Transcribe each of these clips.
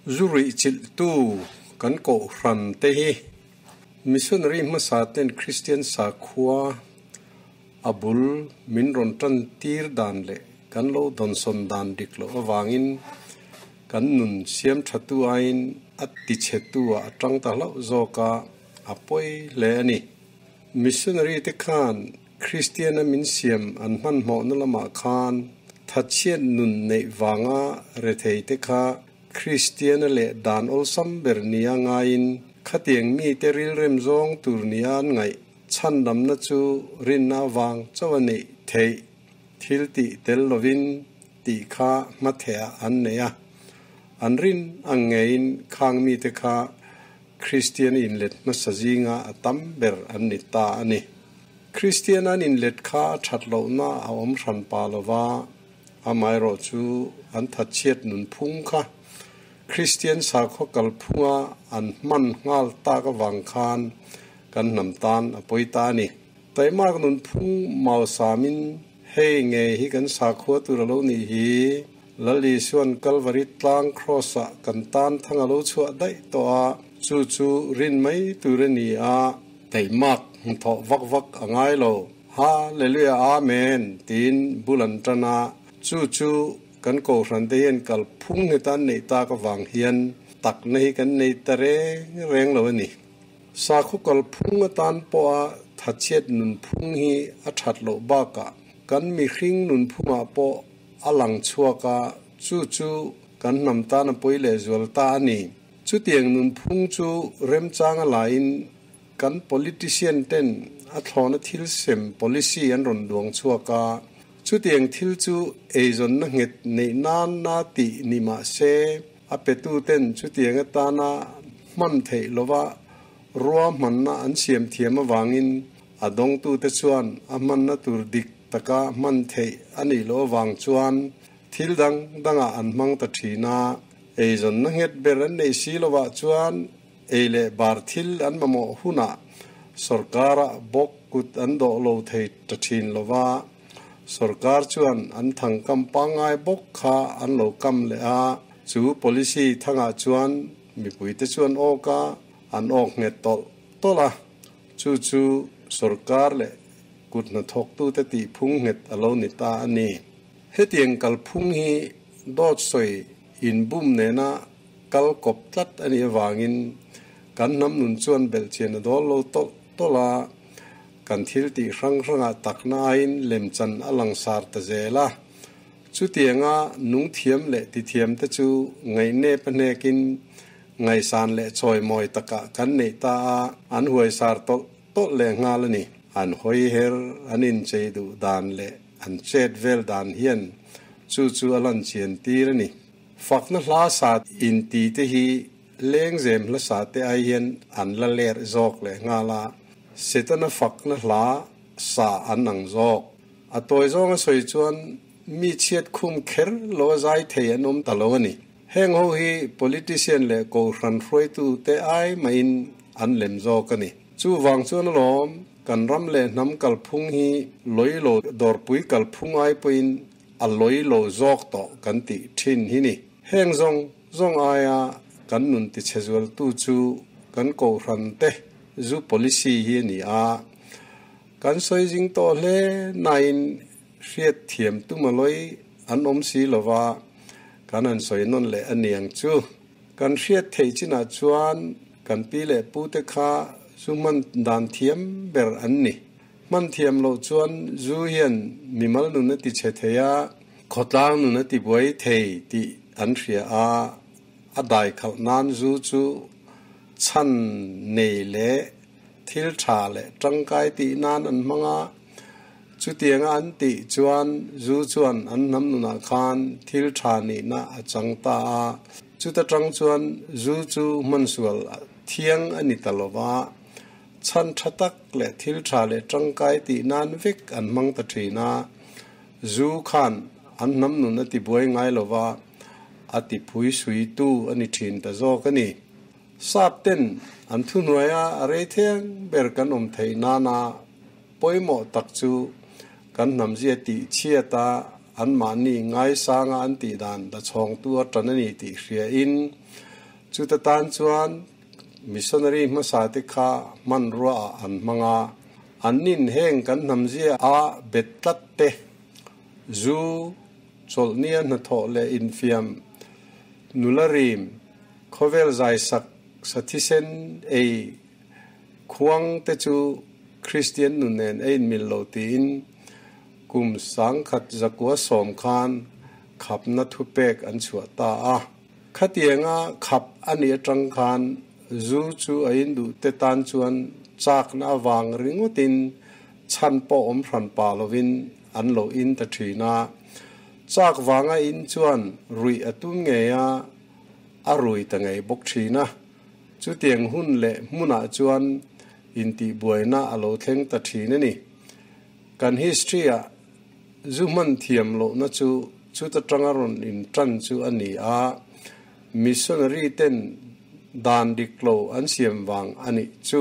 Zu ruihchilhtu kan kohhran te hi Missionary hmasa ten Kristian sakhua a bul min rawn tan tir dan leh kan lo dawnsawn dan dik loh avangin kan nun siam thatu aiin a tichhetu ah a tang ta hlauh zawk a, a pawi hle a ni. Missionary te khan Kristiana min siam an hmanhmawhna lamah khan thatchhiat nun neih vanga rethei te kha Kristiana leh dan awlsam ber nia ngaiin khatiang mite rilrem zawng tur nia an ngaih chhandamna chu rinna avang chauh a neih theih thil tih tel lovin tih kha hmathehah an nei a. An rin ang ngeiin khang mite kha Kristian inlet hmasa zinga a tam ber an ni ta a ni. Kristian an inlet kha a that lohna a awm hran pa lova, amaherawh chu an thatchhiat nunphung kha Kristian sakhaw kalphunga an hman nghal tak avang khan kan hnam tan a pawi ta a ni. Taimak nunphung mausamin hei nge hi kan sakhua tur a lo nih hi. Lal Isua'n Kalvari tlang Kraws-ah kan tan thang a lo chhuah daih tawh a, chu chu rin mai tur a ni a, taimak hmuthawh vak vak a ngai lo. Hallelujah Amen tiin bul an tan a, chu chu kan kohhran te hian kalphung nghet an neih tak avang hian takna hi kan nei ta reng reng lo a ni. Sakhaw kalphung atan pawha thachhiat nunphung hi a that loh bakah kan mihring nunphungah pawh a lang chhuak a, chu chu kan hnam tan a pawi lehzual ta a ni. Chutiang nunphung chu remchang a laiin kan politician ten a thlawna thil sem policy an rawn duang chhuak a, chutiang thil chu eizawnna nghet neih nan na tih ni mah se a petu ten chutiang atana hman theih lova ruahmanna an siam thiam avangin a dawngtute chuan a hmanna tur dik taka hman theih a nih loh avang chuan thil dang dangah an hmang ta thin a, eizawnna nghet ber an neih si lovah chuan ei leh bar thil an mamawh hunah sawrkarah bawk kut an dawh lo thei ta thin lova, sawrkar chuan an thangkam pangngai bawk kha an lo kam leh a, chu policy thangah chuan mipuite chuan awk a, an awk nghet tawlh tawlh a, chu chu sawrkar leh Kut hnathawktute tih phung nghet a lo ni ta a ni. Hetiang kalphung hi dawt sawi inbum nena kal kawp tlat a nih avangin kan hnam nun chuan belhchian a dawl lo tawlh tawlh a, kan thil tih hrang hrangah takna aiin lemchan a langsar ta zel a. Chutianga nung thiam leh tithiamte chu ngaihnep a hnekin ngaihsan leh chawimawi takah kan neih ta a, an huaisar tawlh tawlh leh nghal a ni. An hawi her, an inchei duh dan leh an chet vel dan hian chu chu a lan chian tir a ni. Fakna hla sa inti te hi lengzem hla sa te ai hian an la ler zawk leh nghal a, Setana fakna hla sa an ang zawk. A tawi zawnga sawi chuan mi chhiat khum kher lo a zai thei an awm ta lo a ni. Heng ho hi politician leh kohhran hruaitu te ai mahin an lem zawk a ni. Chuvang chuan alawm kan ram leh hnam kalphung hi lawi lo dawrpui kalphung ai pawhin a lawi lo zawk tawh kan tih thin hi ni. Heng zawng zawng aia kan nun tichhe zualtu chu kan kohhran te zu policy hi a ni a. Kan sawi zing tawh hle nain hriat thiam tum a lawi an awm si lova kan han sawi nawn leh a niang chu. Kan hriat theih chinah chuan kan pi leh pute kha zu hman dan thiam ber an ni. Hman thiam loh chuan zu hian mimal nun a ti chhe thei a, khawtlang nun a ti buai thei tih an hria a, a dai khalh nan zu chu chhan nei leh thil tha leh tangkai tih nan an hmang a, chutianga an tih chuan zu chuan an hnam nunah khan thil tha nihna a chang ta a, chuta tang chuan zu chu hmansual thiang a ni ta lo va, chhan tha tak leh thil tha leh tangkai tih nan vek an hmang ta thin a, zu khan an hnam nun a tibuai ngai lo va, a tiphui suitu a ni thin ta zawk a ni. Sap ten an thuhnuaia a rei theng ber kan awm theih nana pawimawh tak chu kan hnamzia tih chhiat a, anmahni ngaisanga an tih dan la chhawngtu a tan a ni tih hria in Chuta tan chuan missionary hmasa te kha hmanrua ah an hmang a, an nin heng kan hnamzia a bet tlat te, zu, chawlhnia hnathawh leh infiam, nula rim, khawvel zaisak sa thisen ei khuang te chu Kristian nun nen a inmil lo tiin kum 1910 khan khapna thupek an chhuah ta a. Khatianga khap a nih atang khan zu chu a induh te tan chuan chakna avang ringawtin chhan pawh awm hran pah lovin an lo in ta thin a. Chak vanga in chuan ruih a tum ngei a, a rui ta ngei bawk thin a. Chutiang hun leh hmunah chuan intihbuaina a lo thleng ta thin a ni. Kan history-ah zu hman thiam lohna chu chuta tanga rawn intan chu a ni a, missionary ten dan dik lo an siam vang a nih chu.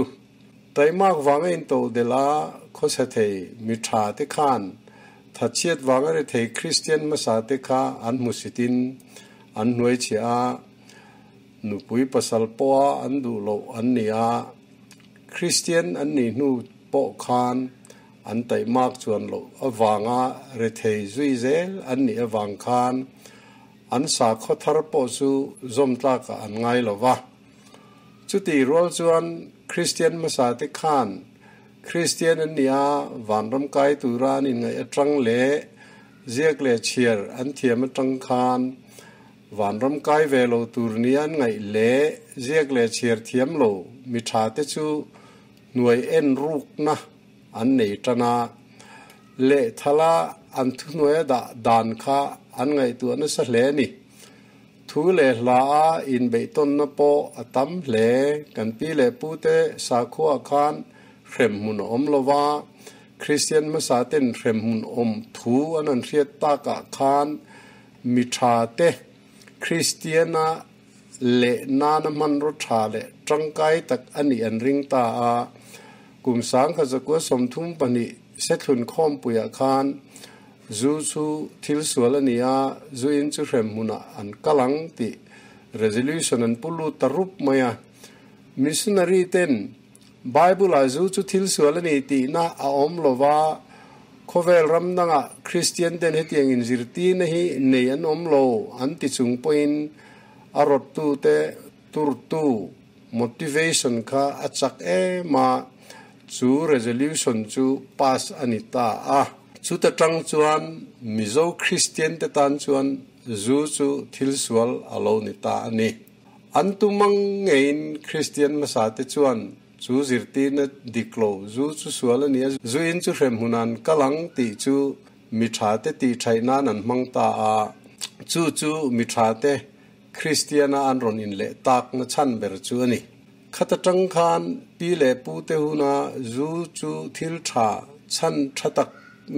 Taimak vanga intodelh a khawsa thei mi tha te khan thatchhiat vanga ri thei Kristian hmasa te kha an hmusitin an hnuaichhiah a, Nupui pasal pawha an duh loh an ni a, Kristian an nih hnu pawh khan an taihmak chuan loh avanga rethei zui zel an nih avang khan an sakhaw thar pawh chu zawm tlakah an ngai lo va. Chutih rual chuan Kristian hmasa te khan Kristian an nih a, vanram kai tura an inngaih atang leh ziak leh chhiar an thiam atang khan Vanram kai ve lo tur ni an ngaih leh ziak leh chhiar thiam lo mi tha te chu hnuai en rukna an nei tan a, lehthala an thuhnuaia dah dan kha an ngaihtuah nasa hle a ni. Thu leh hla a inbeihtawnna pawh a tam hle, kan pi leh pu te sakhuaah khan hremhmun a awm lo va, Kristian hmasa ten hremhmun awm thu an han hriat takah khan Mi tha te, Kristiana leh nana hmanraw tha leh tangkai tak a nih an ring ta a. Kum 1932 Sethlun khawmpuiah khan zu chu thil sual a ni a, zu in chu hrem hmunah an kal ang tih resolution an pu lut ta rup mai a. Missionary ten Bible-ah zu chu thil sual a ni tihna a awm lo va, khawvel ram dangah Kristian ten hetiang inzirtirna hi nei an awm lo an ti chung pawhin a rawttute turtu, motivation, kha a chak em a, chu resolution chu pass a ni ta a. Chuta tang chuan Mizo Kristian te tan chuan zu chu thil sual a lo ni ta a ni. An tumang ngeiin Kristian hmasa te chuan chu zirtirna dik lo, zu chu sual a ni a, zu in chu hremhmun an kal ang tih chu mi tha te tih thaih nan an hmang ta a, chu chu mi tha te Kristiana an rawn inleh takna chhan ber chu a ni. Khat atang khan pi leh pu te huna zu chu thil tha chhan tha tak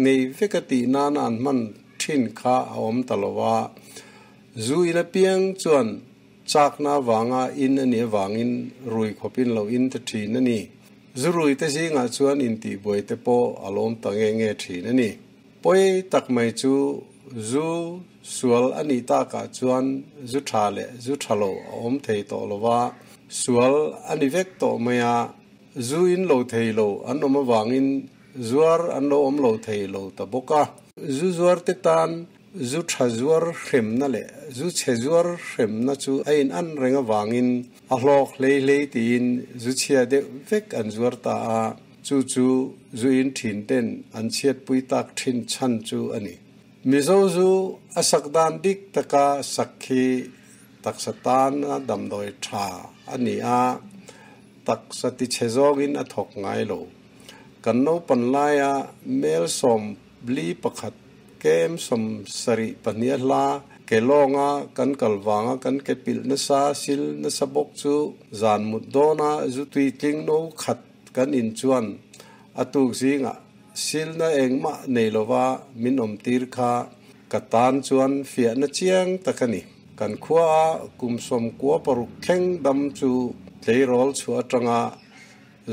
nei vek a tih nana an hman thin kha a awm ta lo a, Zu in apiang chuan chakna avanga in a nih avangin rui khawpin lo in ta thin a ni. Zu rui te zingah chuan intihbuai te pawh a lawm ta nge nge thin a ni. Pawi tak mai chu zu sual a nih takah chuan zu tha leh zu tha lo a awm thei tawh lo va, sual a ni vek tawh mai a, zu in lo thei lo an awm avangin zuar an lo awm lo thei lo ta bawk a. Zu zuar te tan Zu tha zuar hremna leh zu chhe zuar hremna chu a in an reng avangin a hlawk hlei hlei tiin zu chhia deuh vek an zuar ta a, chu chu zu in thin ten an chhiatpui tak thin chhan chu a ni. Mizo zu a sak dan dik taka sak khi taksa tana damdawi tha a ni a, taksa tichhe zawngin a thawk ngai lo. Kan naupan laia mel 41 Kem 72 a hla, ke lawnga kan kal vanga kan ke pilh nasa sil nasa bawk chu zan mut dawna zu tui tling no khat kan in chuan a tuk zingah silna engmah nei lova min awm tir kha ka tan chuan fiahna chiang tak a ni. Kan khuaa kum 96 thleng dam chu tleirawl chhuah atanga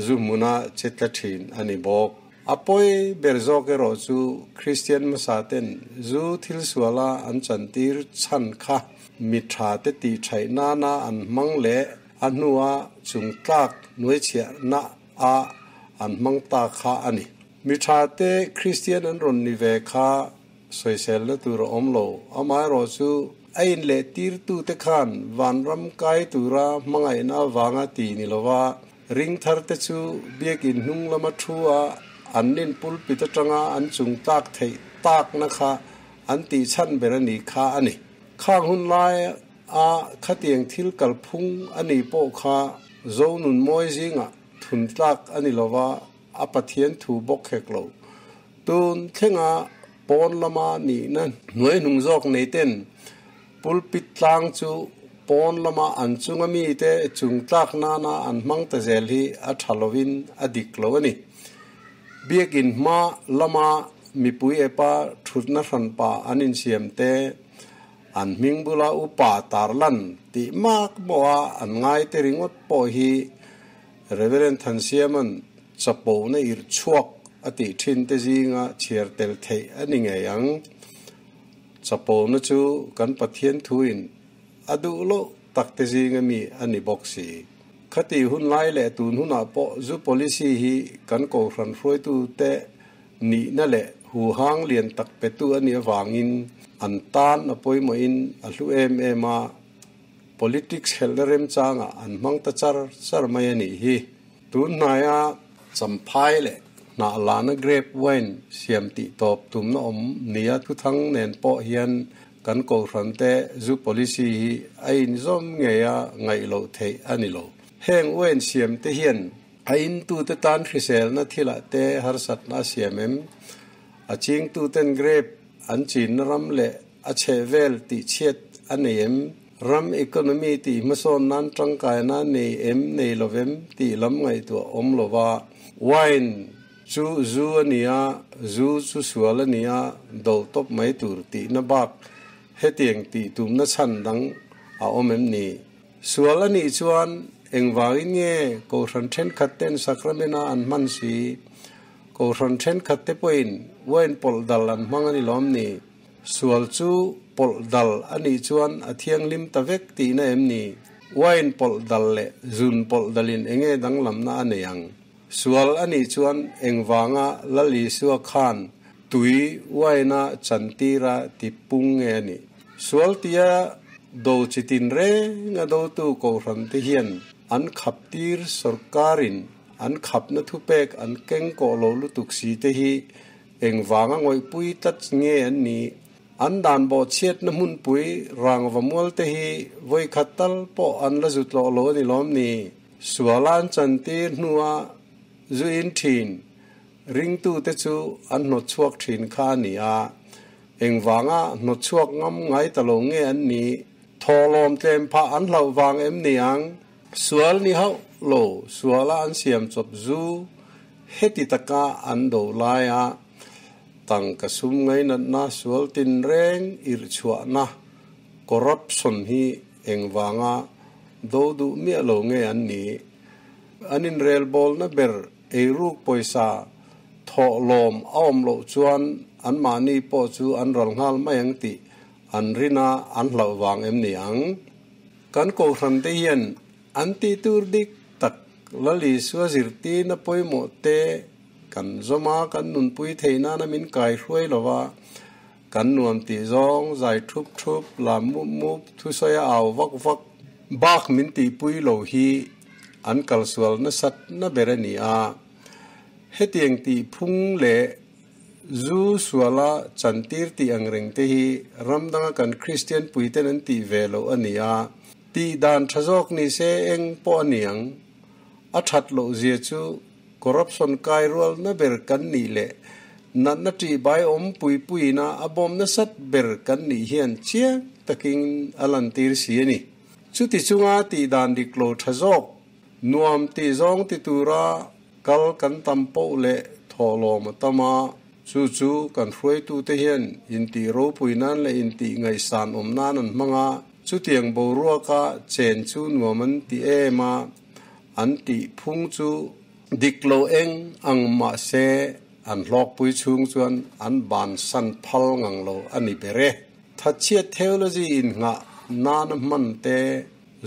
zu hmuna che tla thin a ni bawk. A pawi ber zawk erawh chu Kristian hmasa ten zu thil suala an chantir chhan kha. mi tha te tih thaih nana an hmang leh a hnua chungtlak hnuaichhiahna a an hmang ta kha a ni. Mi tha te Kristian an rawn ni ve kha sawiselna tur a awm lo. Amaherawhchu a inlehtirtute khan vanram kai tura hmangaihna avanga ti ni lova ring tharte chu biakin hnung lama thu a an nin pulpit atanga an chung tlak theih takna kha an tih chhan ber a ni kha a ni. Khang hun lai a khatiang thil kalphung a nih pawh kha Zonun mawi zingah thun tlak a ni lova a Pathian thu bawk hek lo. Tun thlenga pawn lama nihna hnuai hnung zawk nei ten pulpit tlang chu pawn lama an chunga mite chung tlak nana an hmang ta zel hi a tha lovin a dik lo a ni. Biakin hma lama mipui epa thutna hranpa an insiam te, an hming bula upa tarlan tih mak mawha an ngai te ringawt pawh hi Reverend Thansiama'n chapona irh chhuak a tih thin te zinga chhiar tel theih a ni ngei ang. Chapona chu kan Pathian thuin a duh loh tak te zinga mi a ni bawk si. Khati hun lai leh tun hunah pawh zu policy hi kan kohhran hruaitute nihna leh huhang lian tak petu a nih avangin an tan a pawimawhin a hlu em em a. Politics helhna remchangah an hmang ta char char mai a nih hi. Tun hnaia champhai leh hnah lana grape wine siam tih tawp tumna awm nia thuthang nen pawh hian kan kohhrante zu policy hi a inzawm ngei a ngaih loh theih a ni lo. Heng wine siam te hian a intute tan hriselna thilah te harsatna a siam em? A chingtuten grape an chinna ram leh a chhehvel tihchhiat a nei em? Ram economy tih hmasawn nan tangkaina nei em nei lovem tih lam ngaihtuah awm lova, wine chu zu a ni a, zu chu sual a ni a, do tawp mai tur tihna bak hetiang tih tumna chhan dang a awm em ni? Sual a nih chuan engvangin nge Kohhran thenkhat ten sacrament-a an hman si? Kohhran thenkhat te pawhin wine pawlh dal an hmang a ni lawm ni? Sual chu pawlh dal a nih chuan a thianghlim ta vek tihna em ni? Wine pawlh dal leh zun pawlh dalin enge danglamna a nei ang? Sual a nih chuan engvanga Lal Isua khan tui wine-a chantira ti pung nge a nih? Sual tia do chi tin reng a dotu kohhran te hian an khap tir sawrkarin an khapna thupek an keng kawh lo lutuk si te hi Engvanga ngawihpui tlat nge an nih? An dan bawhchhiatna hmunpui rangva mual te hi vawikhat tal pawh an la zut lawh lo a ni lawm ni? Suala an chantir hnua zu in thin ringtute chu an hnawtchhuak thin kha a ni a. Engvanga hnawtchhuak ngam ngai ta lo nge an nih? Thawhlawm tlem phah an hlauh vang em ni ang? Sual ni hauh lo, suala an siam chawp zu Heti taka an do laia tangka sum ngainatna sual tinreng irhchhuahna, corruption, hi engvanga do duh miah lo nge an nih? An inrelbawlna ber eiruk pawisa thawhlawm a awm loh chuan anmahni pawh chu an ral nghal mai ang tih an rina an hlauh vang em ni ang? Kan kohhrante hian An tih tur dik tak Lal Isua zirtirna pawimawh te kan zawm a, kan nunpui thei nana min kai hruai lo va, kan nuam tih zawng zai thup thup, lam mup mup, thusawi a au vak vak bak min tihpui lo hi an kalsual nasat na ber a ni a. Hetiang tih phung leh zu suala chantir tih ang reng te hi ram danga kan Kristian puiten an tih ve loh a ni a. Tih dan tha zawk ni se eng pawh a ni ang. A that loh zia chu corruption kai rual na ber kan nih leh natna tih bai awm pui puiina a bawm nasat ber kan nih hian chiang takin a lantir si a ni. Chuti chunga tih dan dik lo tha zawk nuam tih zawng ti tura kal kan tam poh leh thawhlawm a tam a, chu chu kan hruaitute hian intih ropui nan leh intih ngaihsan awm nan an hmang a. Chutiang boruaka chen chu nuam an ti em a, an tih phung chu dik lo eng ang mah se an hlawkpui chhung chuan an bansan phal ngang lo a ni ber e. Thatchhiat theology in nghah nana hman te,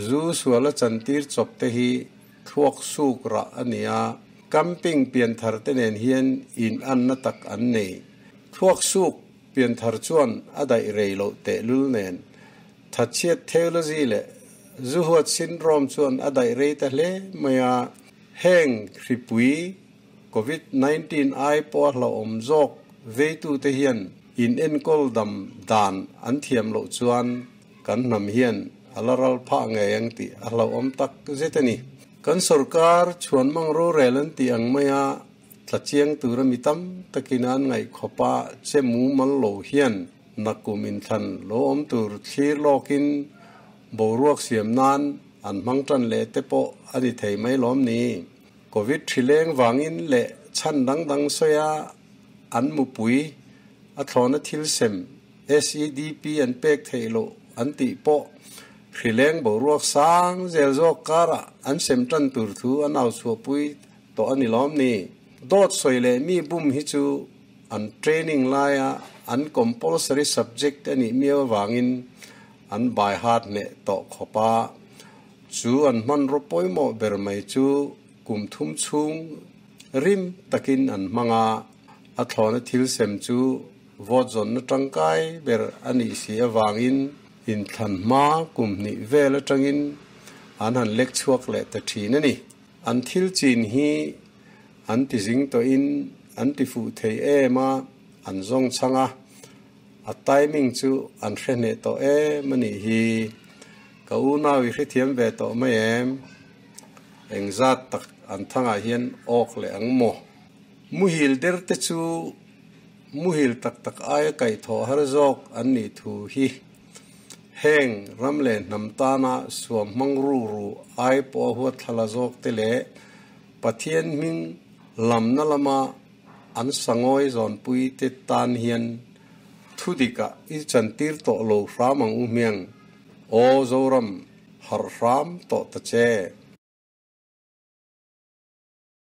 zu suala chantir chawp te hi thluak suk rah a ni a, camping pianthar te nen hian in anna tak an nei. Thluak suk pianthar chuan a daih rei loh tehlul nen, thatchhiat theology leh zu huat syndrome chuan a daih rei ta hle mai a, heng hripui Covid 19 ai pawha hlauhawm zawk veitute hian in enkawl dam dan an thiam loh chuan kan hnam hian a la ral phah ngei ang tih a hlauhawm tak zet a ni. Kan sorkar chhuan mang rorel an tih ang maia tla chiang tura mi tam takin an ngaih khawpa che mumal lo hian nakum inthlan lo awm tur thlir lawkin boruak siam nan an hmang tan leh te pawh a ni thei mai lawm ni. Covid hrileng vangin leh chhan dang dang sawia an mupui a thlawna thil sem SEDP an pek theih loh an tih pawh hrileng boruak sang zel zawk karah an sem tan tur thu an au chhuahpui tawh a ni lawm ni. Dawt sawi leh mi bum hi chu an training laia an compulsory subject a nih miau avangin an by heart hneh tawh khawp a. Chu an hmanraw pawimawh ber mai chu kum thum chhung rim takin an hmang a, a thlawna thil sem chu vote zawnna tangkai ber a nih si avangin inthlan hma kum hnih vel atangin an han lek chhuak leh ta thin a ni. An thil chin hi an ti zing tawhin an ti fuh thei em a, an zawng chhang a, a timing chu an hre hneh tawh em a nih hi. Ka unau i hrethiam ve tawh mai em? Engzat tak an thangah hian awk leh ang maw? Muhil der te chu muhil tak tak aia kaihthawh har zawk an nih thu hi heng ram leh hnam tana suam hmang ru ru ai pawh a huat thlala zawk te leh Pathian hming lamna lama an sangawi zawnpui te tan hian thu dikah i chantir tawh lo hram ang u hmiang. Aw Zoram, harh hram tawh ta che.